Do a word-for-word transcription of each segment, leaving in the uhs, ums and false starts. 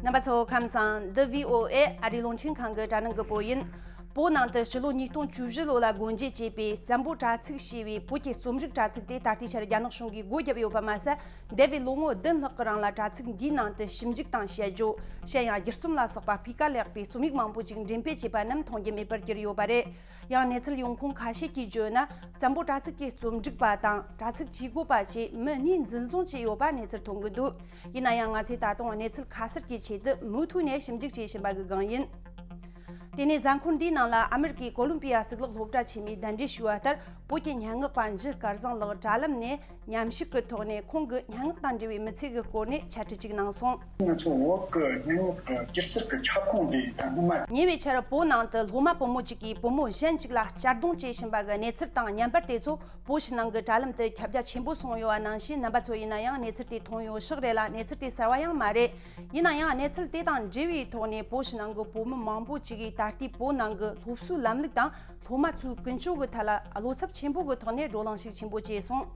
རྣམ་པ་ཚོ་ཁམས་བཟང་། འདི་བྷི་ཨོ་ཨེ་ཨ་རིའི་རླུང་འཕྲིན་ཁང་གི་དྲ་སྣང་གི་བོད་ཡིན། བོད་ནང་དུ་སྤྱི་ལོ་ཉིས་སྟོང་བཅུ་བཞི་ལོ་ལ་སྒོ་འབྱེད་བྱས་པའི་བཙན་པོ་དྲ་ཚིགས་ཞེས་པའི་བོད་ཀྱི་རྩོམ་རིག་དྲ་ཚིགས་དེ་ད་ལྟའི་ཆར་རྒྱ་ནག་གཞུང་གིས་སྒོ་བརྒྱབ་ཡོད་པ་མ་ཟད། འདས་པའི་ལོ་ངོ་བདུན་ལྷག་གི་རིང་ལ་དྲ་ཚིགས་འདིའི་ནང་དུ་ཞིབ་འཇུག་དང་དཔྱད་བརྗོད། གཞན་ཡང་སྒྱུ་རྩོམ་ལ་སོགས་པ་སྤུས་ཀ་ལེགས་པའི་རྩོམ་ཡིག་མང་པོ་ཞིག་འགྲེམས་སྤེལ་བྱས་པ་རྣམས་མཐོང་རྒྱུ་མེད་པར་གྱུར་ཡོད་པ་རེད། ཡང་གནས་ཚུལ་ཡོང་ཁུངས་ཁ་ཤས་ཀྱིས་བརྗོད་ན། བཙན་པོ་དྲ་ཚིགས་ཀྱི་རྩོམ་སྒྲིག་པ་དང་དྲ་ཚིགས་ཇུས་འགོད་པ་བཅས་མི་གཉིས་འཛིན་བཟུང་བྱས་ཡོད་པ་གནས་ཚུལ་ཐོན་གྱི་འདུག་ཡིན་ན་ཡང་ང་ཚོས་ད་དུང་གནས་ཚུལ་ཁ་གསལ་གྱི་ཆེད་དུ་མུ་མཐུད་ནས་ཞིབ་འཇུག་བྱེད་བཞིན་པ་གི་སྒང་ཡིན། དེ་ནས་གཟའ་འཁོར་འདིའི་ནང་ལ་ཨ་མེ་རི་ཀའི་ཀོ་ལོམ་པི་ཡ་གཙུག་ལག་སློབ་གྲྭ་ཆེན་མོས་གདན་འདྲེན་ཞུས་པ་ལྟར། བོད་ཀྱི་སྙན་ངག་པ་འཇུ་སྐལ་བཟང་ལགས་དྲ་ལམ་ནས་མཉམ་ཞུགས་ཀྱི་ཐོག་ནས་ཁོང་གི་སྙན་ངག་དང་འབྲེལ་བའི་མི་ཚེ་གི་སྐོར་ནས་འཆད་ཁྲིད་ཅིག་གནང་སོང་། ང་ཚོ་བོད་ཀྱི་སྙན་ངག་གི་སྒྱུ་རྩལ་གྱི་ཁྱབ་ཁོངས་འདི་ད་སྔོན་མ། ཉེ་བའི་ཆར་བོད་ནང་དུ་སློབ་མ་བུ་མོ་གཅིག་གིས་བུ་མོ་གཞན་གཅིག་ལ་གཅར་རྡུང་བྱེད་བཞིན་པ་གི་གནས་ཚུལ་དང་བརྙན་པར་དེ་ཚོ་བོད་ཕྱི་ནང་གི་དྲ་ལམ་དུ་ཁྱབ་རྒྱ་ཆེན་པོ་སོང་ཡོད་པ་ནང་བཞིན། རྣམ་པ་ཚོ་ཡིན་ན་ཡང་གནས་ཚུལ་དེ་མཐོང་ཡོད་ཤག་རེད་ལ། གནས་ཚུལ་དེ་གསར་བ་ཡང་མ་རེད། ཡིན་ན་ཡང་གནས་ཚུལ་དེ་དང་འབྲེལ་བའི་ཐོག་ནས་བོད་ཕྱི་ནང་གི་བོད་མི་མང་པོ་ཅིག་གིས་ད་ལྟའི་བོད་ནང་གི་སློབ་གསོའི་ལམ་ལུགས་དང་སློབ་མ་ཚོའི་ཀུན་སྤྱོད་ཀྱི་ཐད་ལ་བློ་འཚབ་ཆེན་པོ་གི་ཐོག་ནས་བགྲོ་གླེང་ཞིག་ཆེན་པོ་བྱས་སོང་།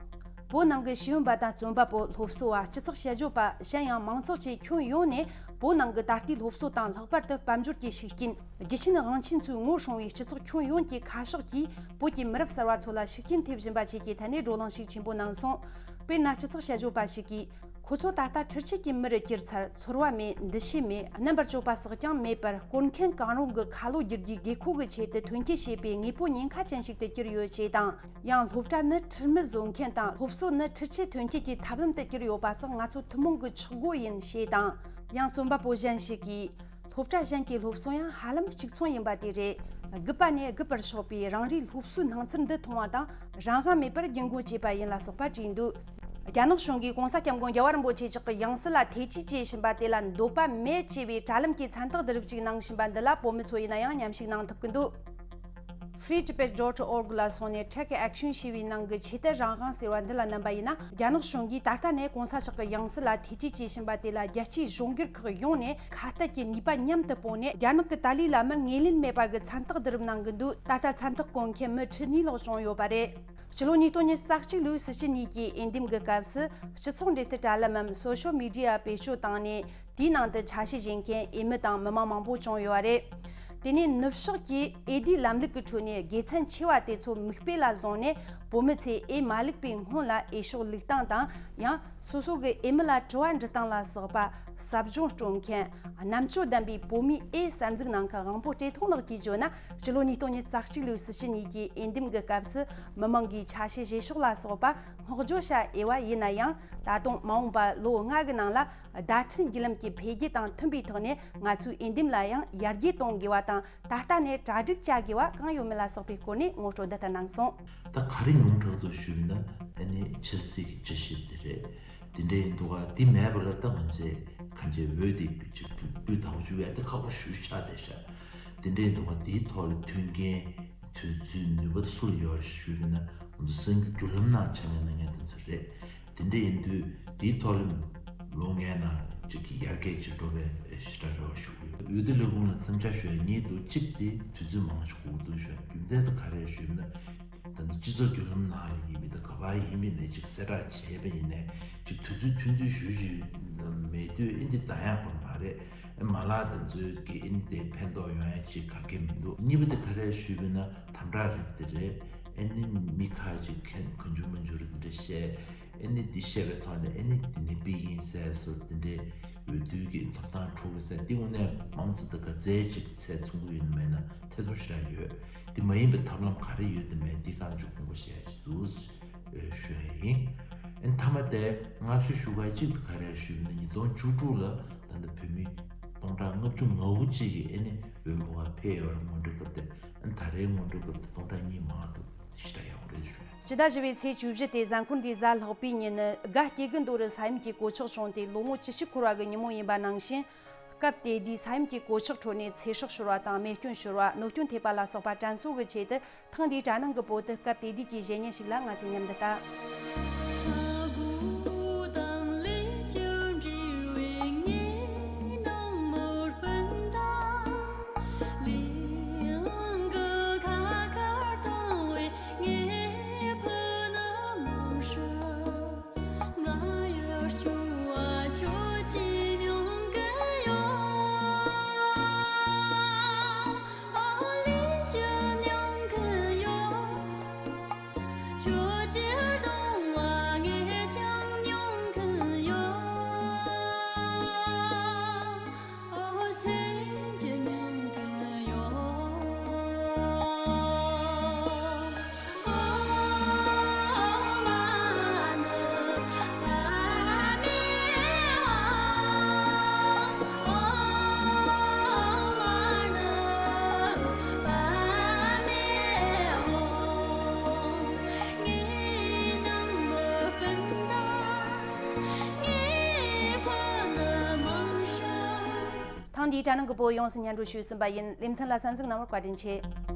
བོད་ནང་གི་ཤེས་ཡོན་པ་དང་རྩོམ་པ་པོ། སློབ་གསོ་བ། སྤྱི་ཚོགས་དཔྱད་བརྗོད་པ། གཞན་ཡང་མང་ཚོགས་བཅས་ཁྱོན་ཡོངས་ནས་བོད་ནང་གི་ད་ལྟའི་སློབ་གསོ་དང་ལྷག་པར་དུ་དཔལ་འབྱོར་གྱི་ཤུགས་རྐྱེན། རྒྱུ་ཆེན་དབང་ཆེན་ཚོའི་ངོ་སྲུང་བའི་སྤྱི་ཚོགས་ཁྱོན་ཡོངས་ཀྱི་ཁ་ཕྱོགས་ཀྱིས་བོད་ཀྱི་མི་རབས་གསར་བ་ཚོ་ལ་ཤུགས་རྐྱེན་ཐེབས་བཞིན་པ་བཅས་ཀྱི་ཐད་ནས་བགྲོ་གླེང་ཞིག་ཆེན་པོ་གནང་སོང་། དཔེར་ན། སྤྱི་ཚོགས་དཔྱད་བརྗོད་པ་ཞིག་གིས། ཁོ་ཚོ་ད་ལྟ་འཕྲུལ་ཆས་ཀྱི་མི་རུ་གྱུར་ཚར། ཚོར་བ་མེད། འདུ་ཤེས་མེད། རྣམ་པར་དཔྱོད་པ་སོགས་ཀྱང་མེད་པར། དཀོན་མཁན་གང་རུང་གི་ཁ་ལོ་བསྒྱུར་རྒྱུའི་དགོས་མཁོ་གི་ཆེད་དུ་ཐོན་སྐྱེད་བྱེད་པའི་དངོས་པོ་ཉེན་ཁ་ཅན་ཞིག་ཏུ་གྱུར་ཡོད་ཅེས་དང་། ཡང་སློབ་གྲྭ་ནི་ཁྲིམས་མི་བཟོ་མཁན་དང་། སློབ་གསོ་ནི་འཕྲུལ་ཆས་ཐོན་སྐྱེད་ཀྱི་ཐབས་ལམ་དུ་གྱུར་ཡོད་པ་སོགས་ང་ཚོ་ཐུན་མོང་གི་ཆག་སྒོ་ཡིན་ཞེས་དང་། ཡང་རྩོམ་པ་པོ་གཞན་ཞིག་གིས། སློབ་གྲྭ་གཞན་གྱི་སློབ་གསོ་ཡང་ཧ་ལམ་གཅིག་མཚུངས་ཡིན་པ་དེ་རེད། རྒུད་པ་ནས་རྒུད་པར་ཕྱོགས་པའི་རང་རེའི་སློབ་གསོའི་སྣང་ཚུལ་འདི་མཐོང་བ་དང་། རང་དབང་མེད་པར་རྒྱུན་འགོང་བྱས་པ་ཡིན་ལ་སོགས་པ་བྲིས་འདུག་རྒྱ་ནག་གཞུང་གིས་༸གོང་ས་༸སྐྱབས་མགོན་རྒྱལ་བ་རིན་པོ་ཆེ་མཆོག་གི་ཡང་སྲིད་ལ་ཐེ་ཇུས་བྱེད་བཞིན་པ་དེ་ལ་འདོད་པ་མེད་ཅེས་པའི་དྲ་ལམ་གྱི་མཚན་རྟགས་བསྡུ་རུབ་ཅིག་གནང་བཞིན་པ་འདི་ལ་བོད་མི་ཚོ་ཡིན་ན་ཡང་མཉམ་ཞུགས་གནང་ཐུབ་ཀྱི་འདུག Free Tibet dot org ལ་སོང་ནས་take action ཞེས་པའི་ནང་གི་ཆེད་དུ་རང་དབང་ཟེར་བ་འདི་ལ་མནན་པ་ཡིན་ན། རྒྱ་ནག་གཞུང་གིས་ད་ལྟ་ནས་༸གོང་ས་མཆོག་གི་ཡང་སྲིད་ལ་ཐེ་ཇུས་བྱེད་བཞིན་པ་དེ་ལ་རྒྱལ་སྤྱིའི་གཞུང་སྒེར་ཁག་ཡོངས་ནས་ཁ་གཏད་ཀྱི་ནུས་པ་མཉམ་དུ་སྤུངས་ནས། རྒྱ་ནག་གི་ཏཱ་ལའི་བླ་མར་ངོས་ལེན་མེད་པ་གི་མཚན་རྟགས་བསྡུ་རུབ་གནང་གི་འདུག་ད་ལྟ་མཚན་རྟགས་བཀོད་མཁན་མི་ཁྲི་གཉིས་ལྷག་བྱུང་ཡོད་པ་རེད། སྤྱི་ལོ་ཉིས་སྟོང་ཉི་ཤུ་རྩ་གཅིག་ལོའི་སྲིད་སྤྱི་གཉིས་ཀྱི་འོས་འདེམས་ཀྱི་སྐབས་སུ། སྤྱི་ཚོགས་འབྲེལ་མཐུད་དྲ་ལམ་མམ་སོ་ཤལ་མི་ཌི་ཡ་བེད་སྤྱོད་བཏང་ནས། དེའི་ནང་དུ་ཆ་ཤས་བཞེས་མཁན་འོས་མི་དང་མི་མང་མང་པོ་བྱུང་ཡོད་པ་རེད། དེ་ནས་ནུབ་ཕྱོགས་ཀྱི་འོས་བསྡུའི་ལམ་ལུགས་ཀྱི་ཁྲོད་ནས་དགེ་མཚན་ཆེ་བ་དེ་ཚོ་མིག་དཔེ་ལ་བཟུང་ནས། བོད་མི་ཚོས་འོས་མ་བླུགས་པའི་སྔོན་ལ་འོས་ཤོག་བླུགས་སྟངས་དང་། ཡང་སོ་སོ་གི་འོས་མི་ལ་དྲི་བ་འདྲི་སྟངས་ལ་སོགས་པ་ཟབ་སྦྱོང་སྤྲོད་མཁན། རྣམ་དཔྱོད་ལྡན་པའི་བོད་མིའི་འོས་གསར་འཛུགས་གནང་མཁན་དབང་པོ་བཀྲས་མཐོང་ལགས་ཀྱིས་བརྗོད་ན། སྤྱི་ལོ་ཉིས་སྟོང་ཉི་ཤུ་རྩ་གཅིག་ལོའི་སྲིད་སྤྱི་གཉིས་ཀྱི་འོས་འདེམས་ཀྱི་སྐབས་སུ། མི་མང་གིས་ཆ་ཤས་བཞེས་ཕྱོགས་ལ་སོགས་པ་བསྔགས་བརྗོད་བྱ་འོས་པ་ཡིན་ན་ཡང་། ད་དུང་མ་འོངས་པ་ལོ་ལྔ་གི་ནང་ལ། བརྡ་འཕྲིན་བརྒྱུད་ལམ་གྱི་འཕེལ་རྒྱས་དང་མཐུན་པའི་ཐོག་ནས། ང་ཚོའི་འོས་འདེམས་ལ་ཡང་ཡར་རྒྱས་གཏོང་དགོས་པ་དང་། ད་ལྟ་ནས་གྲ་སྒྲིག་བྱ་དགོས་པ་གང་ཡོད་མེད་ལ་སོགས་པའི་སྐོར་ནས་ངོ་སྤྲོད་འདི་ལྟར་གནང་སོང་། ད་ག་རེ་ཉུང་དྲགས་འདུག་ཞུས་ན། ཨ་ནི་ཆབ་སྲིད་ཀྱི་དཔྱད་ཞིབ་དེ་རེད། དེ་འདྲ་ཡིན་འདུག་ག་དེ་མེད་པ་ལ་ད་ང་ཚོས་གང་ཅི་འོས་དེ་སྤུས་དག་པོ་བྱུང་ཡ་དེ་ཁག་པོ་ཞེ་པོ་ཆགས་བསྡད་ཤག་དེ་འདྲ་ཡིན་འདུག་ག་དེའི་ཐོག་ལ་མཐུན་རྐྱེན་དུས་ཚོད་ནུས་པ་སུ་ལ་ཡོད་རེད་ཞུས་པ་ན། ང་ཚོ་གསར་འགྱུར་བརྒྱུད་ལམ་ནང་ཕྱག་ལས་གནང་མཁན་དེ་ཚོ་རེད། དེ་འདྲ་ཡིན་དུས་དེའི་ཐོག་ལ་ལོ་ལྔའི་ནང་གཅིག་གི་ཡར་རྒྱས་ཅིག་འགྲོ་བའི་ཞེ་དྲག་རེ་བ་ཞུ་གི་ཡོད། འོས་བསྡུ་ལས་ཁུངས་ལ་མཚམས་འཇོག་ཞུ་ཡ་གཉིས་འདུག་གཅིག་དེ་དུས་ཚོད་མང་པོ་ཞིག་འགོར་གི་འདུག་ཞུ་ཡ་རྒྱུ་མཚན་དེ་ག་རེ་ཞུས་ན། ད་ལྟ་སྤྱི་ཚོགས་བརྒྱུད་ལམ་ནང་ལ་ཡིན་མིན་དང་ག་པར་ཡིན་མིན་ནས་ཅིག་གསལ་བསྒྲགས་བྱས་པ་ཡིན་ནའི་ཅིག་དུས་ཚོད་ཐུང་ཐུང་ཞུ་ཞུ་མེད་དུས་ཨེ་འདི་ད་ཡང་ཁོ་མ་རེད། མ་ལག་དེ་ཚོའི་གི་ཨེ་འདི་ཕན་ཐོགས་ཡོང་ཡ་ཅིག་ག་གེ་མི་འདུག་གཉིས་པ་དེ་ག་རེ་ཞུས་པ་ན་དམ་དྲག་རིགས་དེ་རེད། ཨེ་ནི་མི་ཁ་ཅིག་མཁན་གང་བྱུང་མང་བྱུང་རིགས་འདྲ་བཤད། ཨེ་ནི་འདི་བཤད་པའི་ཐོག་ནས་ཨེ་ནི་འདི་ནི་པི་ཡིན་ཟེར་སོགས་དེ་འདྲའི་འོས་བསྡུ་གི་ཐོབ་ཐང་འཕྲོག་གི་ཟེར་འདི་དངོས་གནས་མང་ཚོགས་དང་ག་ཚད་ཅིག་ཚད་མཚུངས་ཀྱི་ཡོད་ན་མེད་ན་ཐེ་ཚོམ་ཞེ་དྲག་ཡོད། འདི་མ་ཡིན་པའི་ཐབས་ལམ་ག་རེ་ཡོད་དམ་མེད་འདི་གང་ཅིག་དགོངས་པ་བཞེས་ཡ་ཅིག་འདུག་ཞུ་ཡ་ཡིན། ཨེ་ནི་མཐའ་མ་དེ་སྔ་ཕྱི་ཞུ་ག་གཅིག་ཏུ་ག་རེ་ཞུས་ན་ཉིས་སྟོང་བཅུ་དྲུག་ལ་ད་ལྟ་བོད་མི་སྟོང་ཕྲག་ལྔ་བཅུ་ང་དགུ་ཅིག་གིས་ཨེ་ནི་འོས་འབོར་བ་ཕེབས་ཡོད་རེད། སྔོན་འགྲོའི་སྐབས་དེ། ཨ་ནི་ད་རེས་སྔོན་འགྲོའི་སྐབས་དེ་སྟོང་ཕྲག་གཉིས་མང་འདུག་དེ་ཞེ་དྲག་ཡག་པོ་རེད་ཞུ། སྤྱི་ཟླ་བཞི་པའི་ཚེས་བཅུ་བཞི་སྟེ་གཟའ་འཁོར་འདིའི་གཟའ་ལྷག་པའི་ཉིན་ནི་དགའ་སྐྱེ་དགུ་མདོ་རུ་ས་ཡོམ་གྱི་གོད་ཆག་བྱུང་སྟེ་ལོ་ངོ་བཅུ་གཅིག་འཁོར་བ་གི་ཉིན་མོ་ཡིན་པ་ནང་བཞིན། སྐབས་དེ་དུས་ས་ཡོམ་གྱི་གོད་ཆག་ཁྲོད་ནས་ཚེ་སྲོག་ཤོར་བ་དང་རྨས་སྐྱོན་ཤོར་བ། གནོད་སྐྱོན་ཐེབས་པ་ལ་སོགས་པ་དྲན་གསོ་གི་ཆེད་དུ། ཐེངས་འདིའི་དྲ་སྣང་གི་བོད་དུ་སྐབས་དེ་དུས་ཀྱི་གཞས་ཉན་ཞིག་ལ་ང་ཚོས་མཉམ་དུ་ལྟ། ཐེངས་འདིའི་དྲ་སྣང་གི་བོད་ཡོངས་སུ་སྙན་སྒྲོན་ཞུས་ཟིན་པ་ཡིན། ལེ་ཚན་ལ་གསན་གཟིགས་གནང་བར་བཀའ་དྲིན་ཆེ།